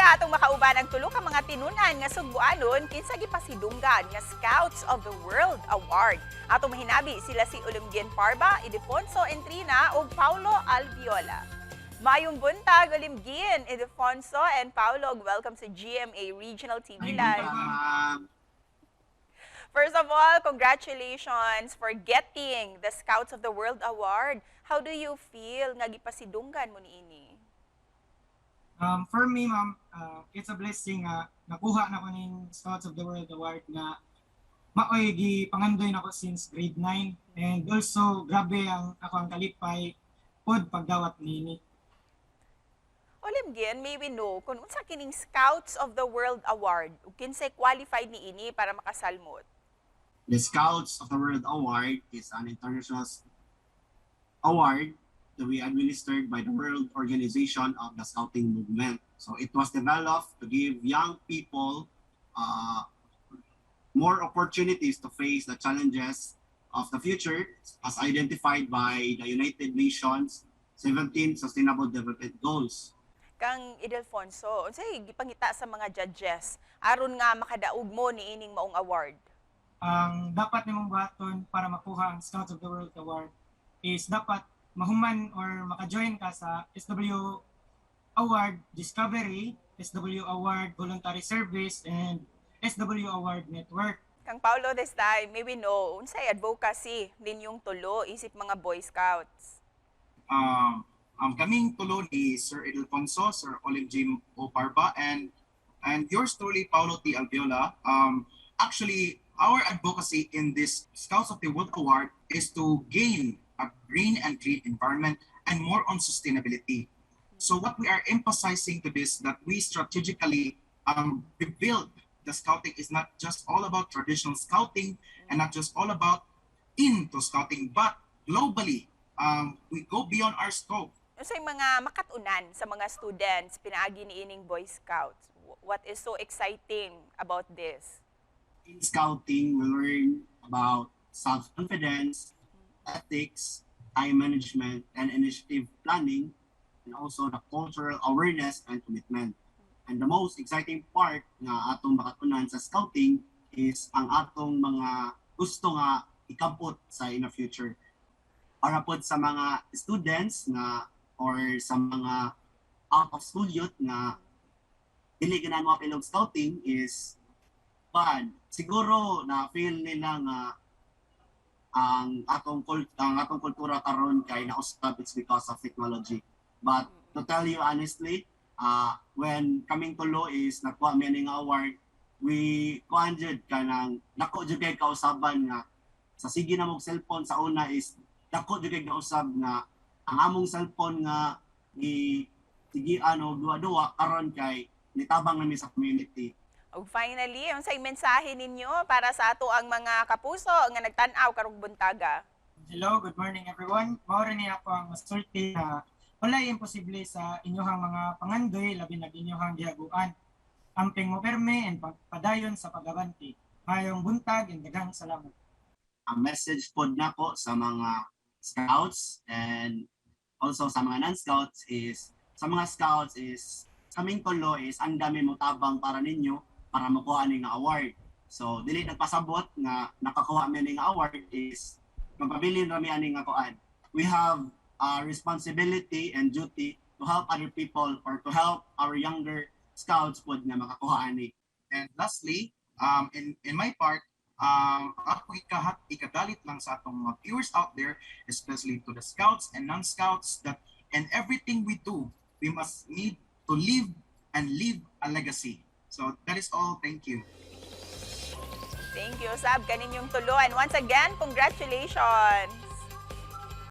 Buntaga, atong makauban ang tulo ka mga tinunan nga Sugbuanon kinsa gipasidunggan nga Scouts of the World Award. Atong mahinabi sila si Olimgien Parba, Ildefonso Entrina ug Paulo Alviola. Maayong buntag, Olimgien, Ildefonso and Paulo, ug welcome sa GMA Regional TV Live. First of all, congratulations for getting the Scouts of the World Award. How do you feel nga gipasidunggan mo niini? For me, ma'am, it's a blessing nga nakuha na ko ning Scouts of the World Award nga maoy gipangandoy nako since grade 9, and also grabe ang ako ang kalipay pod pagdawat nini. Olimgien, may we know kung unsa kining Scouts of the World Award ug kinsay qualified niini para makasalmot? The Scouts of the World Award is an international award to be administered by the World Organization of the Scouting Movement. So it was developed to give young people more opportunities to face the challenges of the future as identified by the United Nations 17 Sustainable Development Goals. Kang Ildefonso, unsay gipangita sa mga judges aron nga makadaog mo niining maong award? Ang dapat nimong buhaton para makuha ang Scouts of the World Award is dapat mahuman or maka-join ka sa SW Award Discovery, SW Award Voluntary Service, and SW Award Network. Kang Paulo, this time, may we know unsay advocacy ninyong tulo isip mga Boy Scouts? Kaming tulo ni Sir Ildefonso, Sir Olive Jim O. Parba, and yours truly, Paulo T. Alviola. Actually, our advocacy in this Scouts of the World Award is to gain a green and clean environment and more on sustainability. So what we are emphasizing to this, that we strategically rebuild the scouting is not just all about traditional scouting and not just all about into scouting, but globally, we go beyond our scope. Unsay mga makat-unan sa mga students pinaagi niining Boy Scouts? What is so exciting about this? In scouting, we learn about self-confidence, ethics, time management, and initiative planning, and also the cultural awareness and commitment. And the most exciting part nga atong makatunan sa scouting is ang atong mga gusto nga ikabot sa in the future. Para pod sa mga students nga or sa mga out of school youth nga dili ganahan mo og scouting is bad. Siguro na feel nila nga ang atong kultura karon kay nausab, it's because of technology. But to tell you honestly, when kaming tulo is nakuha mi ani nga award, we kuan jud, kanang dako jud kay kausaban nga sa sige na mog cellphone sa una is dako jud kay kausab nga ang among cellphone nga gi sige ano duwa-duwa karon kay nitabang nami sa community. Ug finally, unsay mensahe ninyo para sa ato ang mga kapuso nga nagtan-aw karong buntaga? Hello, good morning, everyone. Mao ni ako ang masulti na walay imposible sa inyong mga pangandoy, labi nag inyong gihaguan. Amping mo perme and padayon sa pag-abante. Maayong buntag and daghang salamat. Ang message pod nako sa mga scouts and also sa mga non-scouts is, sa mga scouts is kaming tulo is ang dami mo tabang para ninyo para makuha ni nga award. So dili nagpasabot nga nakakuha mi ni nga award is magpabilin ra mi ani nga kuan. We have a responsibility and duty to help other people or to help our younger scouts pod nga makakuha ani. And lastly, in my part, ako ikadalit lang sa atong mga viewers out there, especially to the scouts and non-scouts, that in everything we do, we must need to live and leave a legacy. So that is all. Thank you. Thank you, sab kaninyong tulo. And once again, congratulations!